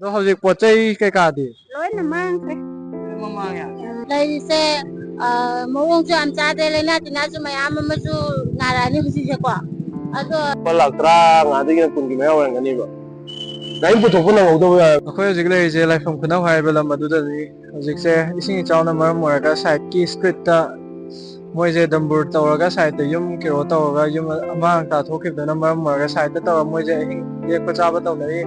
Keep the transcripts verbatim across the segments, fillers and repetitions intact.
ꯑꯗꯣ ꯍꯧꯖꯤꯛ ꯄꯣꯠ ꯆꯩ ꯀꯩꯀꯥꯗꯤ? ꯂꯣꯏꯅ ꯃꯥꯡꯈ꯭ꯔꯦ꯫ ꯂꯣꯏꯅꯃꯛ ꯃꯥꯡꯉꯦ꯫ ꯎꯝ, ꯂꯩꯔꯤꯁꯦ, ꯑ, ꯃꯑꯣꯡꯁꯨ ꯌꯥꯝ ꯆꯥꯗꯦ, ꯂꯥꯏꯅꯥ ꯇꯤꯟꯅꯥꯁꯨ ꯃꯌꯥꯝ ꯑꯃꯁꯨ ꯅꯥꯔꯛꯑꯅꯤ ꯍꯧꯖꯤꯛꯁꯦꯀꯣ꯫ ꯑꯗꯣ ꯂꯨꯄꯥ ꯂꯥꯛ ꯇꯔꯥꯃꯉꯥꯗꯒꯤꯅ ꯀꯨꯟꯒꯤ ꯃꯌꯥ ꯑꯣꯏꯔꯝꯒꯅꯦꯕ꯫ ꯒꯥꯔꯤ ꯄꯨꯊꯣꯛꯄ ꯅꯪꯍꯧꯗꯕ ꯌꯥꯏ꯫ ꯑꯩꯈꯣꯏ ꯍꯧꯖꯤꯛ ꯂꯩꯔꯤꯁꯦ ꯂꯥꯏꯐꯝ ꯈꯨꯅꯧ ꯍꯥꯏꯔꯤꯕ ꯂꯝ ꯑꯗꯨꯗꯅꯤ꯫ ꯍꯧꯖꯤꯛꯁꯦ ꯏꯁꯤꯡ ꯏꯆꯥꯎꯅ ꯃꯔꯝ ꯑꯣꯏꯔꯒ ꯁꯥꯏꯠꯀꯤ ꯁ꯭ꯇ꯭ꯔꯤꯠꯇ ꯃꯣꯏꯁꯦ ꯗꯝꯕꯨꯔ ꯇꯧꯔꯒ ꯁꯥꯏꯠꯇ ꯌꯨꯝ ꯀꯩꯅꯣ ꯇꯧꯔꯒ ꯌꯨꯝ ꯑꯃꯥꯡ ꯑꯇꯥ ꯊꯣꯛꯈꯤꯕꯗꯨꯅ ꯃꯔꯝ ꯑꯣꯏꯔꯒ ꯁꯥꯏꯠꯇ ꯇꯧꯔꯒ ꯃꯣꯏꯁꯦ ꯑꯍꯤꯡ ꯂꯦꯛꯄ ꯆꯥꯕ ꯇꯧꯅꯔꯤ꯫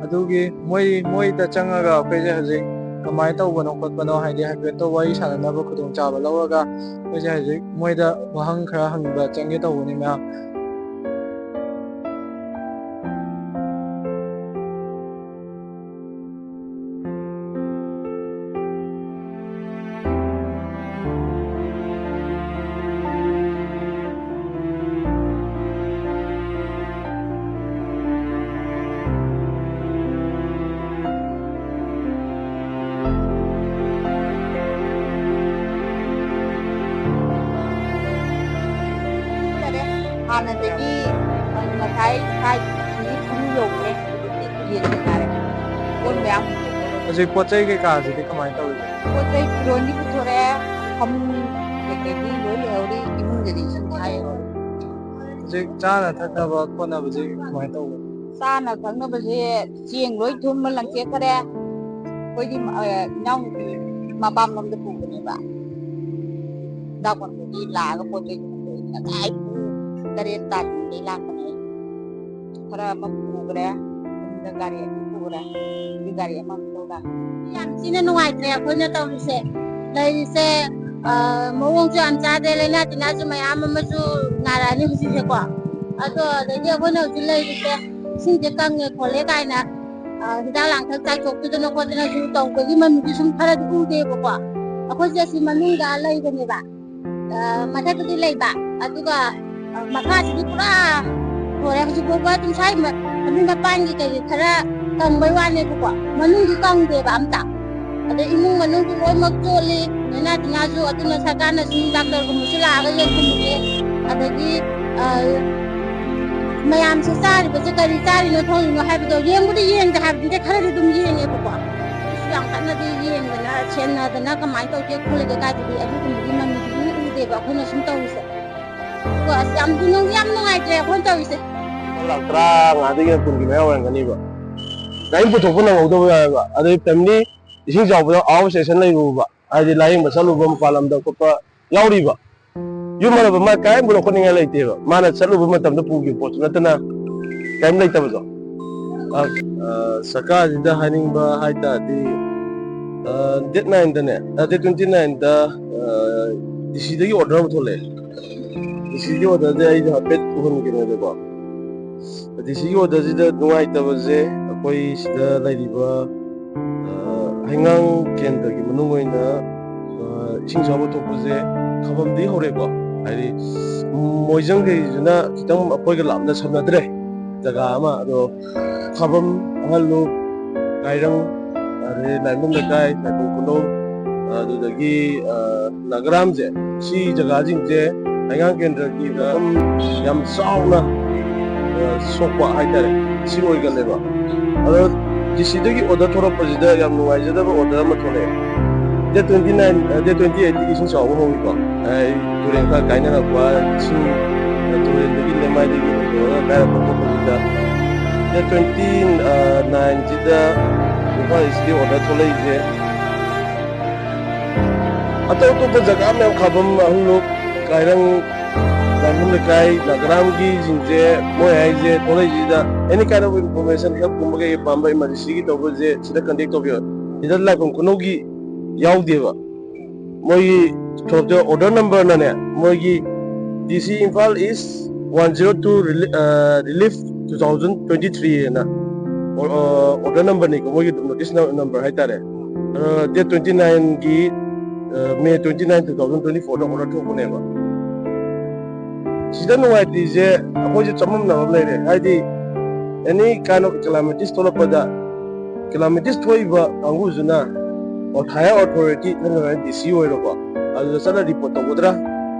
ꯑꯗꯨꯒꯤ ꯃꯣꯏ, ꯃꯣꯏꯗ ꯆꯪꯉꯒ ꯑꯩꯈꯣꯏꯁꯦ ꯍꯧꯖꯤꯛ ꯀꯃꯥꯏꯅ ꯇꯧꯕꯅꯣ ꯈꯣꯠꯄꯅꯣ, ꯍꯥꯏꯗꯤ ꯍꯥꯏꯐꯦꯠꯇ ꯋꯥꯔꯤ ꯁꯥꯟꯅꯅꯕ ꯈꯨꯗꯣꯡꯆꯥꯕ ꯂꯧꯔꯒ ꯑꯩꯈꯣꯏꯁꯦ ꯍꯧꯖꯤꯛ ꯃꯣꯏꯗ ꯋꯥꯍꯪ ꯈꯔ ꯍꯪꯕ ꯆꯪꯒꯦ ꯇꯧꯕꯅꯤ ꯃꯌꯥꯝ꯫ ꯍꯥꯟꯅꯗꯒꯤ ꯉꯁꯥꯏ ꯏꯁꯥ ꯏꯊꯟꯒꯤ ꯈꯨꯔꯨ ꯌꯧꯈ꯭ꯔꯦ, ꯍꯧꯖꯤꯛꯇꯤ ꯌꯦꯟ ꯆꯥꯔꯦ꯫ ꯄꯣꯠ ꯃꯌꯥꯝ ꯍꯧꯖꯤꯛ ꯄꯣꯠ ꯆꯩ ꯀꯩꯀꯥꯁꯤꯗꯤ ꯀꯃꯥꯏꯅ ꯇꯧꯔꯤꯒꯦ? ꯄꯣꯠ ꯆꯩ ꯐꯤꯔꯣꯟꯗꯤ ꯄꯨꯊꯣꯔꯛꯑꯦ, ꯐꯃꯨꯡ ꯀꯩꯀꯩꯗꯤ ꯂꯣꯏ ꯂꯩꯍꯧꯔꯤ, ꯏꯃꯨꯡꯗꯗꯤ ꯏꯁꯤꯡ ꯊꯥꯏ꯫ ꯍꯧꯖꯤꯛ ꯆꯥꯅ ꯊꯛꯅꯕ ꯈꯣꯠꯅꯕꯁꯤ ꯀꯃꯥꯏꯅ ꯇꯧꯕ? ꯆꯥꯅ ꯊꯛꯅꯕꯁꯦ ꯆꯦꯡ ꯂꯣꯏ ꯊꯨꯝꯕ ꯂꯪꯆꯦꯠꯈ꯭ꯔꯦ꯫ ꯑꯩꯈꯣꯏꯗꯤ, ꯑ, ꯏꯅꯥꯎꯅꯨꯄꯤ ꯃꯄꯥꯝ ꯂꯣꯝꯗ ꯄꯨꯕꯅꯦꯕ꯫ ꯍꯤꯗꯥꯛ ꯀꯣꯟꯕꯒꯤ ꯂꯥꯛꯑꯒ ꯄꯣꯠ ꯆꯩ ꯄꯨꯊꯣꯛꯑꯦ꯫ ꯉꯁꯥꯏ ꯄꯨꯡ ꯇꯔꯦꯠ ꯇꯥꯗ꯭ꯔꯤꯉꯩꯗꯩ ꯂꯥꯛꯄꯅꯦ ꯑꯩ꯫ ꯈꯔ ꯑꯃ ꯄꯨꯈ꯭ꯔꯦ, ꯌꯨꯝꯗ ꯒꯥꯔꯤ ꯑꯅꯤ ꯄꯨꯈ꯭ꯔꯦ, ꯑꯗꯨꯒꯤ ꯒꯥꯔꯤ ꯑꯃꯃꯨꯛ ꯂꯧ ꯂꯥꯛꯑꯦ꯫ ꯌꯥꯝ ꯊꯤꯅ ꯅꯨꯡꯉꯥꯏꯇ꯭ꯔꯦ ꯑꯩꯈꯣꯏꯅ ꯇꯧꯔꯤꯁꯦ꯫ ꯂꯩꯔꯤꯁꯦ, ꯑ, ꯃꯑꯣꯡꯁꯨ ꯌꯥꯝ ꯆꯥꯗꯦ, ꯂꯥꯏꯅꯥ ꯇꯤꯟꯅꯥꯁꯨ ꯃꯌꯥꯝ ꯑꯃꯁꯨ ꯅꯥꯔꯛꯑꯅꯤ ꯍꯧꯖꯤꯛꯁꯦꯀꯣ꯫ ꯑꯗꯣ ꯑꯗꯒꯤ ꯑꯩꯈꯣꯏꯅ ꯍꯧꯖꯤꯛ ꯂꯩꯔꯤꯁꯦ ꯏꯁꯤꯡꯁꯦ ꯀꯪꯉꯦ ꯈꯣꯠꯂꯦ ꯀꯥꯏꯅ, ꯑ, ꯍꯤꯗꯥꯛ ꯂꯥꯡꯊꯛ ꯆꯥꯏꯊꯣꯛꯇꯗꯅ ꯈꯣꯠꯇꯅꯁꯨ ꯇꯧꯕꯒꯤ ꯃꯃꯤꯗꯤ ꯁꯨꯝ ꯈꯔꯗꯤ ꯎꯗꯦꯕꯀꯣ꯫ ꯑꯩꯈꯣꯏꯁꯦ ꯑꯁꯤ ꯃꯅꯨꯡꯗ ꯂꯩꯕꯅꯦꯕ꯫ ꯑ, ꯃꯊꯛꯇꯗꯤ ꯂꯩꯕ, ꯑꯗꯨꯒ, ꯑ, ꯃꯈꯥꯁꯤꯗꯤ ꯄꯨꯔꯥ ꯂꯣꯏꯔꯦ꯫ ꯍꯧꯖꯤꯛ ꯐꯥꯎꯕ ꯑꯗꯨꯝ ꯁ꯭ꯋꯥꯏ ꯃ-, ꯂꯝꯕꯤ ꯃꯄꯥꯟꯒꯤ ꯀꯩꯀꯩ ꯈꯔ ꯀꯪꯕꯩ ꯋꯥꯅꯦꯕꯀꯣ, ꯃꯅꯨꯡꯗꯤ ꯀꯪꯗꯦꯕ ꯑꯝꯇ꯫ ꯑꯗꯩ ꯏꯃꯨꯡ ꯃꯅꯨꯡꯁꯨ ꯂꯣꯏꯅꯃꯛ ꯆꯣꯠꯂꯤ, ꯂꯥꯏꯅꯥ ꯇꯤꯟꯅꯥꯁꯨ꯫ ꯑꯗꯨꯅ ꯁꯔꯀꯥꯔꯅ ꯁꯨꯝ ꯗꯥꯛꯇꯔꯒꯨꯝꯕꯁꯨ ꯂꯥꯛꯑꯒ ꯌꯦꯡꯍꯟꯕꯤꯌꯦ꯫ ꯑꯗꯒꯤ, ꯑ, ꯃꯌꯥꯝꯁꯦ ꯆꯥꯔꯤꯕꯁꯦ ꯀꯔꯤ ꯆꯥꯔꯤꯅꯣ ꯊꯣꯡꯉꯤꯅꯣ ꯍꯥꯏꯕꯗꯣ ꯌꯦꯡꯕꯨꯗꯤ ꯌꯦꯡꯗꯦ ꯍꯥꯏꯕꯗꯤ ꯈꯔꯗꯤ ꯑꯗꯨꯝ ꯌꯦꯡꯉꯦꯕꯀꯣ꯫ ꯀꯩꯁꯨ ꯌꯥꯝ ꯀꯟꯅꯗꯤ ꯌꯦꯡꯗꯅ ꯁꯦꯟꯅꯗꯅ ꯀꯃꯥꯏꯅ ꯇꯧꯒꯦ ꯈꯣꯠꯂꯒꯦ ꯀꯥꯏꯗꯗꯤ ꯑꯗꯨꯒꯨꯝꯕꯒꯤ ꯃꯃꯤꯗꯤ ꯎꯗꯦꯕ ꯑꯩꯈꯣꯏꯅ ꯁꯨꯝ ꯇꯧꯔꯤꯁꯦ꯫ ꯑꯗꯨꯒ ꯑꯁ ꯌꯥꯝ ꯅꯨꯡ-, ꯌꯥꯝ ꯅꯨꯡꯉꯥꯏꯇ꯭ꯔꯦ ꯑꯩꯈꯣꯏꯅ ꯇꯧꯔꯤꯁꯦ꯫ ꯂꯥꯛ ꯇꯔꯥꯃꯉꯥꯗꯒꯤꯅ ꯀꯨꯟꯒꯤ ꯃꯌꯥ ꯑꯣꯏꯔꯝꯒꯅꯤꯕ꯫ ꯒꯥꯔꯤ ꯄꯨꯊꯣꯛꯄ ꯅꯪꯍꯧꯗꯕ ꯌꯥꯎꯋꯦꯕ꯫ ꯑꯗꯩ ꯐꯦꯃꯤꯂꯤ ꯏꯁꯤꯡ ꯆꯥꯎꯕꯗ ꯑꯥꯎꯠ ꯁ꯭ꯇꯦꯁꯟ ꯂꯩꯔꯨꯕ, ꯍꯥꯏꯗꯤ ꯂꯥꯏꯌꯦꯡꯕ ꯆꯠꯂꯨꯕ ꯃꯄꯥꯟ ꯂꯝꯗ ꯈꯣꯠꯄ ꯌꯥꯎꯔꯤꯕ꯫ ꯌꯨꯝ ꯍꯜꯂꯛꯄ ꯃꯥ ꯀꯔꯤꯝ ꯂꯧꯈꯠꯅꯤꯡꯉꯥꯏ ꯂꯩꯇꯦꯕ꯫ ꯃꯥꯅ ꯆꯠꯂꯨꯕ ꯃꯇꯝꯗ ꯄꯨꯈꯤꯕ ꯄꯣꯠꯇꯨ ꯅꯠꯇꯅ ꯀꯔꯤꯝ ꯂꯩꯇꯕꯗꯣ꯫ ꯑ, ꯑ, ꯁꯔꯀꯥꯔꯁꯤꯗ ꯍꯥꯏꯅꯤꯡꯕ ꯍꯥꯏ ꯇꯥꯔꯗꯤ, ꯑ, ꯗꯦꯠ ꯅꯥꯏꯟꯗꯅꯦ, ꯑ, ꯗꯦꯠ ꯇ꯭ꯋꯦꯟꯇꯤ ꯅꯥꯏꯟꯗ, ꯑ, ꯗꯤ ꯁꯤꯗꯒꯤ ꯑꯣꯔꯗꯔ ꯑꯃ ꯊꯣꯛꯂꯛꯑꯦ꯫ ꯗꯤ ꯁꯤꯒꯤ ꯑꯣꯔꯗꯔꯁꯦ ꯑꯩꯁꯨ ꯍꯥꯏꯐꯦꯠ ꯎꯍꯟꯒꯦꯅꯦꯕꯀꯣ꯫ ꯗꯤ ꯁꯤꯒꯤ ꯑꯣꯔꯗꯔꯁꯤꯗ ꯅꯨꯡꯉꯥꯏꯇꯕꯁꯦ ꯑꯩꯈꯣꯏ ꯁꯤꯗ ꯂꯩꯔꯤꯕ, ꯑ, ꯍꯩꯉꯥꯡ ꯀꯦꯟꯗ꯭ꯔꯒꯤ ꯃꯅꯨꯡ ꯑꯣꯏꯅ, ꯑ, ꯏꯁꯤꯡ ꯆꯥꯎꯕ ꯊꯣꯛꯄꯁꯦ ꯈꯥꯕꯝꯗꯒꯤ ꯍꯧꯔꯦꯀꯣ꯫ ꯍꯥꯏꯗꯤ ꯃꯣꯏꯖꯪꯈꯩꯁꯤꯅ ꯈꯤꯇꯪ ꯑꯩꯈꯣꯏꯒ ꯂꯥꯞꯅ ꯁꯝꯅꯗ꯭ꯔꯦ ꯖꯒꯥ ꯑꯃ꯫ ꯑꯗꯣ ꯈꯥꯕꯝ, ꯑꯍꯜꯂꯨꯞ, ꯀꯥꯏꯔꯪ, ꯑꯗꯩ ꯂꯥꯏꯃꯨꯝ ꯂꯩꯀꯥꯏ, ꯂꯥꯏꯐꯝ ꯈꯨꯅꯧ, ꯑꯗꯨꯗꯒꯤ, ꯑ, ꯅꯥꯒꯔꯥꯝꯁꯦ, ꯁꯤ ꯖꯒꯥꯁꯤꯡꯁꯦ ꯍꯩꯉꯥꯡ ꯀꯦꯟꯗ꯭ꯔꯒꯤ ꯃꯐꯝ ꯌꯥꯝ ꯆꯥꯎꯅ, ꯑ, ꯁꯣꯛꯄ ꯍꯥꯏꯇꯥꯔꯦ, ꯁꯤ ꯑꯣꯏꯒꯜꯂꯦꯕ꯫ ꯑꯗꯣ ꯗꯤ ꯁꯤꯗꯒꯤ ꯑꯣꯔꯗꯔ ꯊꯣꯛꯂꯛꯄꯁꯤꯗ ꯌꯥꯝ ꯅꯨꯡꯉꯥꯏꯖꯗꯕ ꯑꯣꯔꯗꯔ ꯑꯃ ꯊꯣꯛꯂꯛꯑꯦ꯫ ꯗꯦꯠ ꯇ꯭ꯋꯦꯟꯇꯤ ꯅꯥꯏꯟ, ꯑ, ꯗꯦꯠ ꯇ꯭ꯋꯦꯟꯇꯤ ꯑꯩꯠꯇꯒꯤ ꯏꯁꯤꯡ ꯆꯥꯎꯕ ꯍꯧꯋꯤꯀꯣ꯫ ꯑ, ꯇꯨꯔꯦꯟ ꯈꯔ ꯀꯥꯏꯅꯔꯛꯄ, ꯏꯁꯤꯡ, ꯑ, ꯇꯨꯔꯦꯟꯗꯒꯤ ꯂꯩꯃꯥꯏꯗꯒꯤ ꯍꯧꯔꯒ ꯀꯥꯏꯔꯛꯄ ꯈꯣꯠꯄꯁꯤꯗ ꯗꯦꯠ ꯇ꯭ꯋꯦꯟꯇꯤ ꯅꯥꯏꯟꯁꯤꯗ ꯏꯝꯐꯥꯜ ꯏꯁꯀꯤ ꯑꯣꯔꯗꯔ ꯊꯣꯛꯂꯛꯏꯁꯦ꯫ ꯑꯇꯣꯞ ꯑꯇꯣꯞꯄ ꯖꯒꯥ ꯃꯌꯥꯝ, ꯈꯥꯕꯝ, ꯑꯍꯜꯂꯨꯞ, ꯀꯥꯏꯔꯪ, ꯂꯥꯏꯃꯨꯝ ꯂꯩꯀꯥꯏ, ꯅꯥꯒꯔꯥꯝꯒꯤꯁꯤꯡꯁꯦ, ꯃꯣꯏ ꯍꯥꯏꯁꯦ ꯊꯣꯛꯂꯛꯏꯁꯤꯗ any kind of information, help ꯀꯨꯝꯕ ꯀꯩ ꯄꯥꯝꯕ emergencyꯒꯤ ꯇꯧꯕꯁꯦ ꯁꯤꯗ contact ꯇꯧꯕꯤꯌꯣ꯫ ꯁꯤꯗ ꯂꯥꯏꯐꯝ ꯈꯨꯅꯧꯒꯤ ꯌꯥꯎꯗꯦꯕ꯫ ꯃꯣꯏꯒꯤ ꯊꯣꯛꯂꯛꯇ order numberꯅꯅꯦ, ꯃꯣꯏꯒꯤ D C Imphal East one zero two relief, ꯑ, relief two thousand twenty three ꯍꯥꯏꯅ ꯑꯣ-, ꯑ, order numberꯅꯤꯀꯣ, ꯃꯣꯏꯒꯤ notice number ꯍꯥꯏꯇꯥꯔꯦ꯫ ꯑ, date twenty nineꯒꯤ, ꯑ, May twenty nine, two thousand twenty fourꯗ order ꯊꯣꯛꯄꯅꯦꯕ꯫ ꯁꯤꯗ ꯅꯨꯡꯉꯥꯏꯇ꯭ꯔꯤꯁꯦ ꯑꯩꯈꯣꯏꯁꯨ ꯆꯃꯝꯅꯕ ꯑꯃ ꯂꯩꯔꯦ꯫ ꯍꯥꯏꯗꯤ any kind of calamities ꯊꯣꯛꯂꯛꯄꯗ, calamities ꯊꯣꯛꯏꯕ ꯀꯥꯡꯕꯨꯁꯤꯅ higher authority, ꯅꯠꯇ꯭ꯔꯒꯅ D C ꯑꯣꯏꯔꯣꯀꯣ, ꯑꯗꯨꯗ ꯆꯠꯂ report ꯇꯧꯒꯗ꯭ꯔꯥ?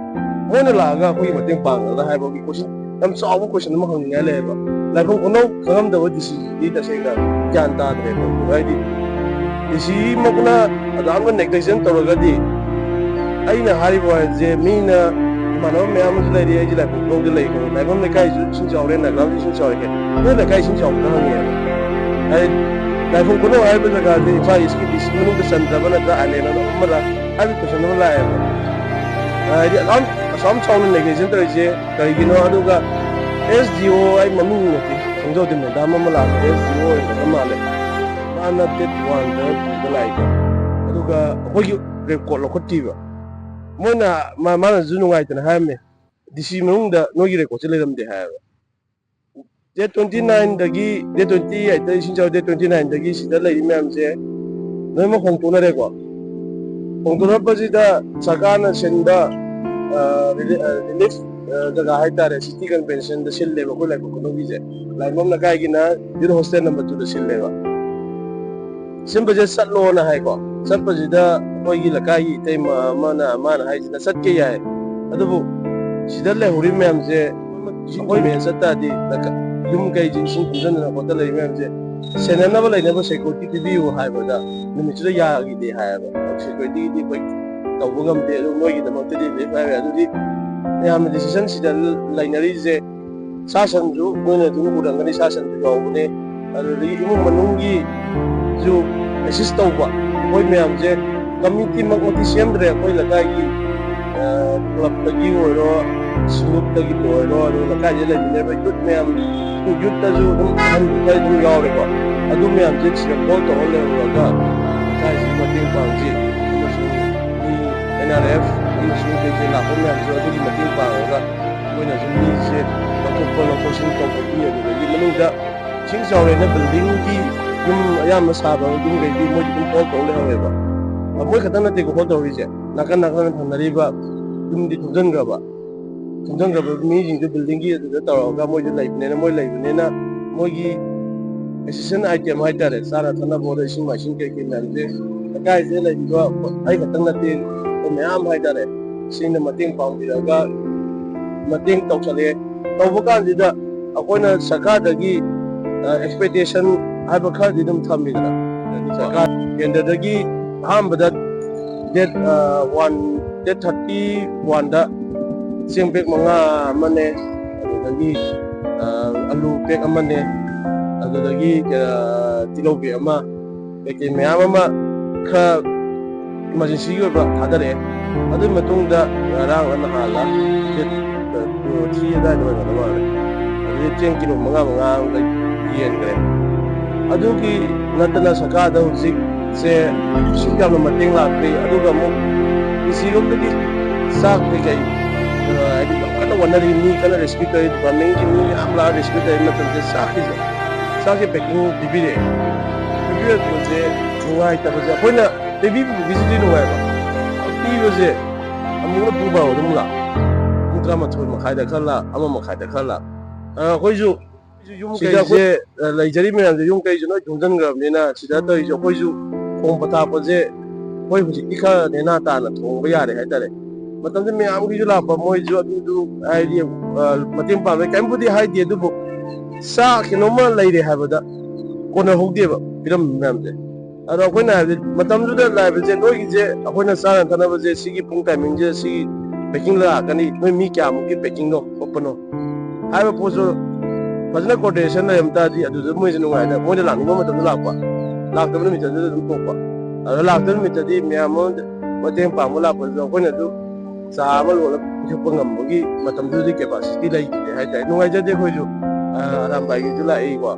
ꯃꯣꯏꯅ ꯂꯥꯛꯑꯒ ꯑꯩꯈꯣꯏꯒꯤ ꯃꯇꯦꯡ ꯄꯥꯡꯒꯗ꯭ꯔꯥ ꯍꯥꯏꯕꯒꯤ question ꯌꯥꯝ ꯆꯥꯎꯕ ꯀꯣꯏꯁꯟ ꯑꯃ ꯍꯪꯅꯤꯡꯉꯥꯏ ꯂꯩꯌꯦꯕ꯫ ꯂꯥꯏꯐꯝ ꯈꯨꯅꯧ ꯈꯪꯉꯝꯗꯕ ꯗꯤ ꯁꯤꯁꯤꯗꯤ ꯇꯁꯦꯡꯅ ꯒ꯭ꯌꯥꯟ ꯇꯥꯗ꯭ꯔꯦꯕ꯫ ꯍꯥꯏꯗꯤ ꯗꯤ ꯁꯤꯃꯛꯅ ꯑꯗꯨꯃꯛꯅ ꯅꯦꯒ꯭ꯂꯦꯛꯁꯟ ꯇꯧꯔꯒꯗꯤ, ꯑꯩꯅ ꯍꯥꯏꯔꯤꯕ ꯋꯥꯍꯩꯁꯦ ꯃꯤꯅ, ꯏꯃꯥꯟꯅꯕ ꯃꯌꯥꯝ ꯑꯃꯁꯨ ꯂꯩꯔꯤ, ꯑꯩꯁꯦ ꯂꯥꯏꯐꯝ ꯈꯨꯅꯧꯗ ꯂꯩ ꯈꯪꯉꯦ, ꯂꯥꯏꯐꯝ ꯂꯩꯀꯥꯏꯁꯨ ꯏꯁꯤꯡ ꯆꯥꯎꯔꯦ, ꯅꯥꯒꯥꯝꯁꯨ ꯏꯁꯤꯡ ꯆꯥꯎꯔꯦ, ꯅꯣꯏ ꯂꯩꯀꯥꯏ ꯏꯁꯤꯡ ꯆꯥꯎꯕꯗ ꯍꯪꯉꯦꯕ꯫ ꯍꯥꯏꯗꯤ ꯂꯥꯏꯐꯝ ꯈꯨꯅꯧ ꯍꯥꯏꯔꯤꯕ ꯖꯒꯥꯁꯦ ꯏꯝꯐꯥꯜ ꯏꯁꯀꯤ ꯗꯤ ꯁꯤ ꯃꯅꯨꯡꯗ ꯆꯟꯗ꯭ꯔꯕ ꯅꯠꯇ꯭ꯔꯥ, ꯑꯥꯏꯂꯦꯟ ꯑꯃꯔ ꯍꯥꯏꯕꯒꯤ ꯀꯣꯏꯁꯟ ꯑꯃ ꯂꯥꯛꯑꯦꯕ꯫ ꯍꯥꯏꯗꯤ ꯑꯁꯥꯝ, ꯑꯁꯥꯝ ꯆꯥꯎꯅ ꯅꯦꯒ꯭ꯂꯦꯛꯁꯟ ꯇꯧꯔꯤꯁꯦ ꯀꯔꯤꯒꯤꯅꯣ? ꯑꯗꯨꯒ ꯑꯦꯁ ꯗꯤ ꯑꯣ, ꯑꯩ ꯃꯃꯤꯡ ꯅꯠꯇꯦ ꯈꯪꯖꯧꯗꯦ, ꯃꯦꯗꯥꯝ ꯑꯃ ꯂꯥꯛꯄ ꯑꯦꯁ ꯗꯤ ꯑꯣ ꯑꯣꯏꯒꯗꯕ ꯃꯥꯜꯂꯦ, ꯃꯥꯅ ꯗꯦꯠ ꯋꯥꯟꯗ ꯄꯨꯕ ꯂꯥꯛꯏꯀꯣ꯫ ꯑꯗꯨꯒ ꯑꯩꯈꯣꯏꯒꯤ ꯔꯦꯀꯣꯔꯠ ꯂꯧꯈꯠꯈꯤꯕ꯫ ꯃꯣꯏꯅ, ꯃꯥ-, ꯃꯥꯅꯁꯨ ꯅꯨꯡꯉꯥꯏꯇꯅ ꯍꯥꯏꯔꯝꯃꯦ, ꯗꯤ ꯁꯤ ꯃꯅꯨꯡꯗ ꯅꯣꯏꯒꯤ ꯔꯦꯀꯣꯔꯠꯁꯦ ꯂꯩꯔꯝꯗꯦ ꯍꯥꯏꯌꯦꯕ꯫ ꯗꯦꯠ ꯇ꯭ꯋꯦꯟꯇꯤ ꯅꯥꯏꯟꯗꯒꯤ, ꯗꯦꯠ ꯇ꯭ꯋꯦꯟꯇꯤ ꯑꯩꯠꯇ ꯏꯁꯤꯡ ꯆꯥꯎ, ꯗꯦꯠ ꯇ꯭ꯋꯦꯟꯇꯤ ꯅꯥꯏꯟꯗꯒꯤ ꯁꯤꯗ ꯂꯩꯔꯤ ꯃꯌꯥꯝꯁꯦ ꯂꯣꯏꯅꯃꯛ ꯍꯣꯡꯗꯣꯛꯅꯔꯦꯀꯣ꯫ ꯍꯣꯡꯗꯣꯛꯅꯔꯛꯄꯁꯤꯗ ꯁꯔꯀꯥꯔꯅ ꯁꯤꯟꯕ, ꯑ, ꯔꯤꯂꯤ-, ꯑ, ꯔꯤꯂꯤꯐ, ꯑ, ꯖꯒꯥ ꯍꯥꯏꯇꯥꯔꯦ, ꯁꯤꯇꯤ ꯀꯟꯚꯦꯟꯁꯟꯗ ꯁꯤꯜꯂꯦꯕ ꯑꯩꯈꯣꯏ ꯂꯥꯏꯐꯝ ꯈꯨꯅꯧꯒꯤꯁꯦ꯫ ꯂꯥꯏꯐꯝ ꯂꯩꯀꯥꯏꯒꯤꯅ ꯌꯨꯠ ꯍꯣꯁꯇꯦꯜ ꯅꯝꯕꯔ ꯇꯨꯗ ꯁꯤꯜꯂꯦꯕ꯫ ꯁꯤꯟꯕꯁꯦ ꯆꯠꯂꯣꯅ ꯍꯥꯏꯀꯣ꯫ ꯆꯠꯄꯁꯤꯗ ꯑꯩꯈꯣꯏꯒꯤ ꯂꯩꯀꯥꯏꯒꯤ ꯏꯇꯩꯃ ꯑꯃꯅ, ꯃꯥꯅ ꯍꯥꯏꯁꯤꯅ ꯆꯠꯀꯦ ꯌꯥꯏ, ꯑꯗꯨꯕꯨ ꯁꯤꯗ ꯂꯩꯍꯧꯔꯤꯕ ꯃꯌꯥꯝꯁꯦ ꯑꯩꯈꯣꯏ ꯃꯌꯥꯝ ꯆꯠ ꯇꯥꯔꯗꯤ ꯂꯩꯀꯥ-, ꯌꯨꯝ ꯀꯩꯁꯤꯡ ꯏꯁꯤꯡ ꯊꯨꯝꯖꯤꯟꯗꯅ ꯈꯣꯠꯇꯅ ꯂꯩꯔꯤ ꯃꯌꯥꯝꯁꯦ ꯁꯦꯟꯅꯅꯕ ꯂꯩꯅꯕ ꯁꯦꯀ꯭ꯌꯨꯔꯤꯇꯤ ꯄꯤꯕꯤꯌꯨ ꯍꯥꯏꯕꯗ ꯅꯨꯃꯤꯠꯁꯤꯗ ꯌꯥꯈꯤꯗꯦ ꯍꯥꯏꯌꯦꯕ꯫ ꯁꯦꯀ꯭ꯌꯨꯔꯤꯇꯤꯒꯤꯗꯤ ꯑꯩꯈꯣꯏ ꯇꯧꯕ ꯉꯝꯗꯦ, ꯑꯗꯨ ꯃꯣꯏꯒꯤꯗꯃꯛꯇꯗꯤ ꯔꯤꯂꯤꯐ ꯍꯥꯏꯔꯦ꯫ ꯑꯗꯨꯗꯤ ꯃꯌꯥꯝꯅ ꯗꯤꯁꯤꯖꯟꯁꯤꯗ ꯂꯩꯅꯔꯤꯁꯦ ꯁꯥ ꯁꯟꯁꯨ ꯅꯣꯏꯅ ꯑꯗꯨꯝ ꯎꯔꯝꯒꯅꯤ, ꯁꯥ ꯁꯟꯁꯨ ꯌꯥꯎꯕꯅꯦ꯫ ꯑꯗꯨꯗꯒꯤ ꯏꯃꯨꯡ ꯃꯅꯨꯡꯒꯤꯁꯨ ꯑꯦꯁꯤꯁ ꯇꯧꯕ, ꯑꯩꯈꯣꯏ ꯃꯌꯥꯝꯁꯦ ꯀꯝꯃꯤꯇꯤꯃꯛꯃꯛꯇꯤ ꯁꯦꯝꯗ꯭ꯔꯦ꯫ ꯑꯩꯈꯣꯏ ꯂꯩꯀꯥꯏꯒꯤ, ꯑ, ꯀ꯭ꯂꯕꯇꯒꯤ ꯑꯣꯏꯔꯣ, ꯁꯤꯡꯂꯨꯞꯇꯒꯤꯕꯨ ꯑꯣꯏꯔꯣ, ꯑꯗꯨꯒ ꯂꯩꯀꯥꯏꯗ ꯂꯩꯃꯤꯟꯅꯔꯤꯕ ꯌꯨꯠ ꯃꯌꯥꯝ, ꯌꯨꯠꯇꯁꯨ ꯑꯗꯨꯝ ꯑꯍꯟ ꯈꯔ ꯑꯗꯨꯝ ꯌꯥꯎꯔꯦꯀꯣ꯫ ꯑꯗꯨ ꯃꯌꯥꯝꯁꯦ ꯁꯤꯗ ꯀꯣꯜ ꯇꯧꯔ ꯂꯩꯔꯨꯔꯒ ꯂꯩꯀꯥꯏꯁꯤꯒꯤ ꯃꯇꯦꯡ ꯄꯥꯡꯁꯤ, ꯑꯃꯁꯨꯡ ꯃꯤ ꯑꯦꯟ ꯑꯥꯔ ꯑꯦꯐ ꯑꯃꯁꯨꯡ ꯀꯩꯀꯩ ꯂꯥꯛꯄ ꯃꯌꯥꯝꯁꯨ ꯑꯗꯨꯒꯤ ꯃꯇꯦꯡ ꯄꯥꯡꯉꯒ ꯑꯩꯈꯣꯏꯅꯁꯨ ꯃꯤꯁꯦ ꯂꯧꯊꯣꯛꯄ, ꯂꯧꯊꯣꯛꯁꯤꯟ ꯇꯧꯕꯒꯤ, ꯑꯗꯨꯗꯒꯤ ꯃꯅꯨꯡꯗ ꯏꯁꯤꯡ ꯆꯥꯎꯔꯦꯅ ꯕꯤꯜꯗꯤꯡꯒꯤ ꯌꯨꯝ ꯑꯌꯥꯝꯕ ꯁꯥꯕ ꯌꯨꯝꯈꯩꯗꯤ ꯃꯣꯏꯗꯤ ꯑꯗꯨꯝ ꯍꯣꯜ ꯇꯧ ꯂꯩꯍꯧꯋꯦꯕ꯫ ꯃꯣꯏ ꯈꯛꯇꯪ ꯅꯠꯇꯦꯀꯣ ꯍꯣꯜ ꯇꯧꯔꯤꯁꯦ, ꯅꯥꯀꯟ ꯅꯥꯀꯟꯗ ꯊꯝꯅꯔꯤꯕ ꯌꯨꯝꯗꯤ ꯊꯨꯝꯖꯤꯟꯈ꯭ꯔꯕ, ꯊꯨꯝꯖꯤꯟꯈ꯭ꯔꯕ ꯃꯤꯁꯤꯡꯗꯨ ꯕꯤꯜꯗꯤꯡꯒꯤ ꯑꯗꯨꯗ ꯇꯧꯔꯒ ꯃꯣꯏꯗꯤ ꯂꯩꯕꯅꯤꯅ, ꯃꯣꯏ ꯂꯩꯕꯅꯤꯅ ꯃꯣꯏꯒꯤ ꯑꯦꯁꯤꯁꯟ ꯑꯥꯏꯇꯦꯝ ꯍꯥꯏꯇꯥꯔꯦ, ꯆꯥꯅ ꯊꯛꯅꯕ ꯑꯣꯏꯔꯣ, ꯏꯁꯤꯡ ꯃꯥꯏꯁꯤꯡ ꯀꯩ ꯀꯩ ꯃꯌꯥꯝꯁꯦ ꯂꯩꯀꯥꯏꯁꯤꯗ ꯂꯩꯔꯤꯕ ꯑꯩ ꯈꯛꯇꯪ ꯅꯠꯇꯦ, ꯑꯩꯈꯣꯏ ꯃꯌꯥꯝ ꯍꯥꯏꯇꯥꯔꯦ, ꯁꯤꯡꯅ ꯃꯇꯦꯡ ꯄꯥꯡꯕꯤꯔꯒ ꯃꯇꯦꯡ ꯇꯧꯁꯜꯂꯦ꯫ ꯇꯧꯕ ꯀꯥꯟꯁꯤꯗ ꯑꯩꯈꯣꯏꯅ ꯁꯔꯀꯥꯔꯗꯒꯤ ꯑꯦꯛꯁꯄꯦꯛꯇꯦꯁꯟ ꯍꯥꯏꯕ ꯈꯔꯗꯤ ꯑꯗꯨꯝ ꯊꯝꯃꯤꯗꯅ꯫ ꯁꯔꯀꯥꯔ ꯀꯦꯟꯗ꯭ꯔꯗꯒꯤ ꯑꯍꯥꯟꯕꯗ ꯗꯦꯠ ꯋꯥꯟ, ꯗꯦꯠ ꯊꯥꯔꯇꯤ ꯋꯥꯟꯗ ꯆꯦꯡ ꯕꯦꯛ ꯃꯉꯥ ꯑꯃꯅꯦ, ꯑꯗꯨꯗꯒꯤ ꯑꯂꯨ ꯕꯦꯛ ꯑꯃꯅꯦ, ꯑꯗꯨꯗꯒꯤ ꯇꯤꯜꯍꯧ ꯕꯦꯛ ꯑꯃ, ꯀꯩꯀꯩ ꯃꯌꯥꯝ ꯑꯃ ꯈꯔ ꯏꯃꯥꯔꯖꯦꯟꯁꯤꯒꯤ ꯑꯣꯏꯕ ꯊꯥꯗꯔꯛꯑꯦ꯫ ꯑꯗꯨꯒꯤ ꯃꯇꯨꯡꯗ ꯉꯔꯥꯡ ꯅꯍꯥꯟꯂ ꯗꯦꯠ ꯊ꯭ꯔꯤ ꯑꯗꯨꯋꯥꯏꯗ ꯑꯣꯏꯔꯝꯒꯗꯧ ꯃꯥꯜꯂꯦ꯫ ꯑꯗꯨꯗꯤ ꯆꯦꯡ ꯀꯤꯂꯣ ꯃꯉꯥ ꯃꯉꯥ ꯑꯃ ꯌꯦꯟꯈ꯭ꯔꯦ꯫ ꯑꯗꯨꯒꯤ ꯅꯠꯇꯅ ꯁꯔꯀꯥꯔꯗ ꯍꯧꯖꯤꯛꯁꯦ ꯁꯨꯛ ꯌꯥꯝꯅ ꯃꯇꯦꯡ ꯂꯥꯛꯇꯦ꯫ ꯑꯗꯨꯒ ꯑꯃꯨꯛ ꯗꯤ ꯁꯤꯔꯣꯝꯗꯒꯤ ꯆꯥꯛ ꯀꯩꯀꯩ, ꯑ, ꯍꯥꯏꯗꯤ ꯌꯥꯝ ꯀꯟꯅ ꯋꯥꯅꯔꯤ, ꯃꯤ ꯀꯟꯅ ꯔꯦꯁꯀ꯭ꯌꯨ ꯇꯧꯔꯤ, ꯗꯤꯄꯥꯔꯠꯃꯦꯟꯒꯤ ꯃꯤ ꯃꯌꯥꯝ ꯂꯥꯛꯑ ꯔꯦꯁꯀ꯭ꯌꯨ ꯇꯧꯔꯤ ꯃꯇꯝꯗ ꯆꯥꯛꯀꯤꯁꯦ, ꯆꯥꯛꯁꯦ ꯄꯦꯀꯤꯡ ꯄꯤꯕꯤꯔꯛꯑꯦ꯫ ꯄꯤꯕꯤꯔꯛꯄꯁꯦ ꯅꯨꯡꯉꯥꯏꯇꯕꯁꯦ, ꯑꯩꯈꯣꯏꯅ ꯄꯤꯕꯤꯕꯒꯤꯁꯤꯗꯤ ꯅꯨꯡꯉꯥꯏꯕ, ꯄꯤꯕꯁꯦ ꯑꯃꯨꯛꯅ ꯄꯨꯡ ꯕꯥꯔꯣꯗ ꯑꯃꯨꯛ ꯂꯥꯛ, ꯄꯨꯡ ꯇꯔꯥꯃꯥꯊꯣꯏ ꯃꯈꯥꯏꯗ ꯈꯔ ꯂꯥꯛ, ꯑꯃ ꯃꯈꯥꯏꯗ ꯈꯔ ꯂꯥꯛ꯫ ꯑ, ꯑꯩꯈꯣꯏꯁꯨ ꯁꯤꯗ ꯑꯩꯈꯣꯏ, ꯑ, ꯂꯩꯖꯔꯤ ꯃꯌꯥꯝꯁꯦ ꯌꯨꯝ ꯀꯩꯁꯨ ꯂꯣꯏ ꯊꯨꯝꯖꯤꯟꯈ꯭ꯔꯕꯅꯤꯅ, ꯁꯤꯗ ꯇꯧꯔꯤꯁꯦ ꯑꯩꯈꯣꯏꯁꯨ ꯊꯣꯡꯕ ꯊꯥꯛꯄꯁꯦ ꯑꯩꯈꯣꯏ ꯍꯧꯖꯤꯛꯇꯤ ꯈꯔ ꯅꯦꯅꯥ ꯇꯥꯅ ꯊꯣꯡꯕ ꯌꯥꯔꯦ ꯍꯥꯏꯇꯥꯔꯦ꯫ ꯃꯇꯝꯁꯦ ꯃꯌꯥꯝꯒꯤꯁꯨ ꯂꯥꯛꯄ, ꯃꯣꯏꯁꯨ ꯑꯗꯨꯗꯨ ꯍꯥꯏꯗꯤ, ꯑ, ꯃꯇꯦꯡ ꯄꯥꯡꯕ ꯀꯔꯤꯝꯕꯨꯗꯤ ꯍꯥꯏꯗꯦ, ꯑꯗꯨꯕꯨ ꯆꯥꯛ ꯀꯩꯅꯣꯝꯃ ꯂꯩꯔꯦ ꯍꯥꯏꯕꯗ ꯀꯣꯟꯅꯍꯧꯗꯦꯕ ꯄꯤꯔꯝꯕ ꯃꯌꯥꯝꯁꯦ꯫ ꯑꯗꯣ ꯑꯩꯈꯣꯏꯅ ꯍꯥꯏꯕꯗꯤ ꯃꯇꯝꯗꯨꯗ ꯂꯥꯛꯏꯕꯁꯦ ꯅꯣꯏꯒꯤꯁꯦ ꯑꯩꯈꯣꯏꯅ ꯆꯥꯅ ꯊꯛꯅꯕꯁꯦ ꯁꯤꯒꯤ ꯄꯨꯡ ꯇꯥꯏꯃꯤꯡꯁꯦ ꯁꯤꯒꯤ ꯄꯦꯀꯤꯡ ꯂꯥꯛꯀꯅꯤ, ꯅꯣꯏ ꯃꯤ ꯀꯌꯥꯃꯨꯛꯀꯤ ꯄꯦꯀꯤꯡꯅꯣ ꯈꯣꯠꯄꯅꯣ ꯍꯥꯏꯕ ꯄꯣꯠꯁꯨ ꯐꯖꯅ ꯀꯣꯑꯣꯔꯗꯤꯅꯦꯁꯟ ꯂꯩꯔꯝ ꯇꯥꯔꯗꯤ ꯑꯗꯨꯗ ꯃꯣꯏꯁꯨ ꯅꯨꯡꯉꯥꯏꯅ ꯃꯣꯏꯅ ꯂꯥꯛꯅꯤꯡꯕ ꯃꯇꯝꯗ ꯂꯥꯛꯄ, ꯂꯥꯛꯇꯕ ꯅꯨꯃꯤꯠꯇꯗꯨꯗ ꯑꯗꯨꯝ ꯇꯣꯛꯄ꯫ ꯑꯗꯣ ꯂꯥꯛꯇꯕ ꯅꯨꯃꯤꯠꯇꯗꯤ ꯃꯌꯥꯝ ꯑꯃ ꯃꯇꯦꯡ ꯄꯥꯡꯕ ꯂꯥꯛꯄꯗꯨꯗ ꯑꯩꯈꯣꯏꯅꯁꯨ ꯆꯥ ꯑꯃ ꯂꯣꯜꯂ ꯄꯤꯊꯛꯄ ꯉꯝꯕꯒꯤ ꯃꯇꯝꯗꯨꯗꯤ ꯀꯦꯄꯥꯁꯤꯇꯤ ꯂꯩꯇꯦ ꯍꯥꯏꯇꯥꯔꯦ꯫ ꯅꯨꯡꯉꯥꯏꯖꯗꯦ ꯑꯩꯈꯣꯏꯁꯨ꯫ ꯑ, ꯑꯔꯥꯝꯕꯥꯏꯒꯤꯁꯨ ꯂꯥꯛꯏꯀꯣ,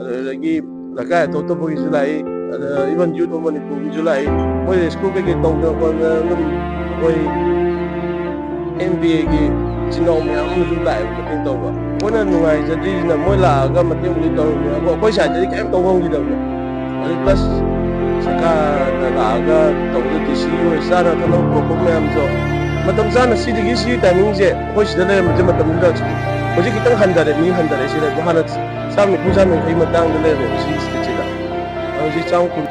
ꯑꯗꯨꯗꯒꯤ ꯂꯩꯀꯥꯏ ꯑꯇꯣꯞ ꯑꯇꯣꯞꯄꯒꯤꯁꯨ ꯂꯥꯛꯏ, ꯑꯗ even Youth of ꯃꯅꯤꯄꯨꯔꯒꯤꯁꯨ ꯂꯥꯛꯏ꯫ ꯃꯣꯏ ꯁ꯭ꯀꯨꯜ ꯀꯩꯀꯩ ꯇꯧꯗꯅ ꯈꯣꯠꯇꯅ ꯑꯗꯨꯝ ꯑꯩꯈꯣꯏ ꯑꯦꯝ ꯕꯤ ꯑꯦꯒꯤ ꯏꯆꯤꯟ ꯏꯅꯥꯎ ꯃꯌꯥꯝ ꯑꯃꯁꯨ ꯂꯥꯛꯑꯦꯕ ꯃꯇꯦꯡ ꯇꯧꯕ꯫ ꯑꯩꯈꯣꯏꯅ ꯅꯨꯡꯉꯥꯏꯖꯗ꯭ꯔꯤꯁꯤꯅ ꯃꯣꯏ ꯂꯥꯛꯑꯒ ꯃꯇꯦꯡꯕꯨꯗꯤ ꯇꯧꯔꯝꯃꯦ, ꯑꯗꯣ ꯑꯩꯈꯣꯏ ꯁꯥꯏꯠꯇꯗꯤ ꯀꯔꯤꯝ ꯇꯧꯕ ꯉꯝꯈꯤꯗꯕꯅꯦ꯫ ꯑꯗꯨ ꯄ꯭ꯂꯁ ꯁꯔꯀꯥꯔꯅ ꯂꯥꯛꯑꯒ ꯇꯧꯕꯗ ꯗꯤ ꯁꯤ ꯑꯣꯏ ꯆꯥꯅ ꯊꯛꯅꯕ ꯄꯨꯔꯛꯄ ꯃꯌꯥꯝꯗꯣ ꯃꯇꯝ ꯆꯥꯅ ꯁꯤꯗꯒꯤ ꯁꯤꯒꯤ ꯇꯥꯏꯃꯤꯡꯁꯦ ꯑꯩꯈꯣꯏ ꯁꯤꯗ ꯂꯩꯔꯝꯕꯁꯦ ꯃꯇꯝꯗꯨꯗ ꯍꯧꯖꯤꯛ ꯈꯤꯇꯪ ꯍꯟꯊꯔꯦ, ꯃꯤ ꯍꯟꯊꯔꯦ꯫ ꯁꯤꯗ ꯍꯥꯟꯅ ꯆꯥꯝ ꯅꯤꯐꯨ ꯆꯥꯝ ꯌꯥꯡꯈꯩ ꯃꯇꯥꯡꯗ ꯂꯩꯔꯝꯃꯦꯕ ꯁꯤꯒꯤ ꯁꯤꯗ꯫ ꯍꯧꯖꯤꯛ ꯆꯥꯝ ꯀꯨꯟ꯫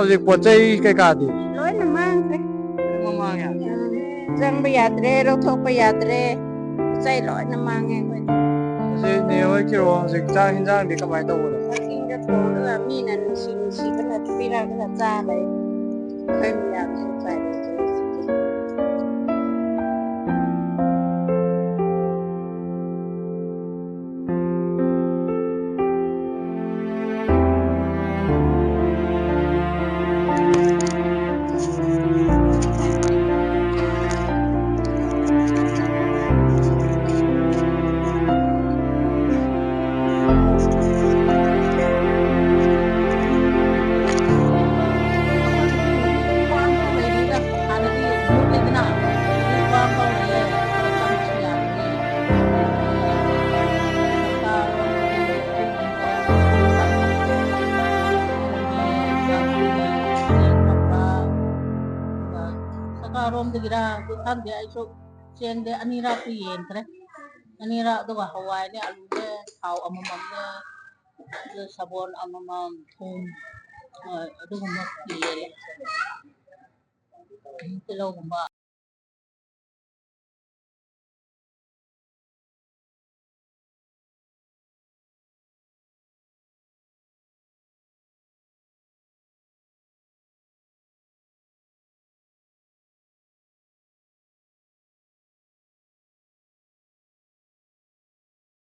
ꯍꯧꯖꯤꯛ ꯄꯣꯠ ꯆꯩ ꯀꯩꯀꯥꯗꯤ? ꯂꯣꯏꯅ ꯃꯥꯡꯈ꯭ꯔꯦ꯫ ꯂꯣꯏꯅ ꯃꯥꯡꯉꯦ? ꯎꯝ꯫ ꯆꯪꯕ ꯌꯥꯗ꯭ꯔꯦ, ꯂꯧꯊꯣꯛꯄ ꯌꯥꯗ꯭ꯔꯦ꯫ ꯄꯣꯠ ꯆꯩ ꯂꯣꯏꯅ ꯃꯥꯡꯉꯦ ꯑꯩꯈꯣꯏꯗꯤ꯫ ꯍꯧꯖꯤꯛ ꯅꯦ ꯍꯣꯏ ꯀꯤꯔꯣ, ꯍꯧꯖꯤꯛ ꯆꯥꯛ ꯍꯤꯟꯖꯥꯡꯗꯤ ꯀꯃꯥꯏꯅ ꯇꯧꯕꯅꯣ? ꯆꯥꯛ ꯏꯁꯤꯡꯒ ꯊꯣꯡꯉꯒ ꯃꯤꯅ ꯅꯨꯡꯁꯤ ꯅꯨꯡꯁꯤꯕꯅ ꯄꯤꯔꯛꯑꯒ ꯆꯥ ꯂꯩ꯫ ꯑꯩꯈꯣꯏ ꯃꯌꯥꯝꯁꯨ ꯎꯄꯥꯏ ꯂꯩꯇ꯭ꯔꯦ ꯍꯧꯖꯤꯛꯇꯤ꯫ ꯁꯔꯀꯥꯔꯔꯣꯝꯗꯒꯤꯔ ꯈꯪꯗꯦ, ꯑꯩꯁꯨ ꯆꯦꯡꯗꯤ ꯑꯅꯤꯔꯛꯇꯤ ꯌꯦꯟꯈ꯭ꯔꯦ꯫ ꯑꯅꯤꯔꯛ, ꯑꯗꯨꯒ ꯍꯋꯥꯏꯅꯦ, ꯑꯂꯨꯅꯦ, ꯊꯥꯎ ꯑꯃꯃꯝꯅꯦ, ꯑꯗꯨ ꯁꯥꯄꯣꯟ ꯑꯃꯃꯝ, ꯊꯨꯝ, ꯍꯣꯏ, ꯑꯗꯨꯒꯨꯝꯕ ꯌꯦꯜꯂꯦ꯫ ꯇꯤꯜꯍꯧꯒꯨꯝꯕ꯫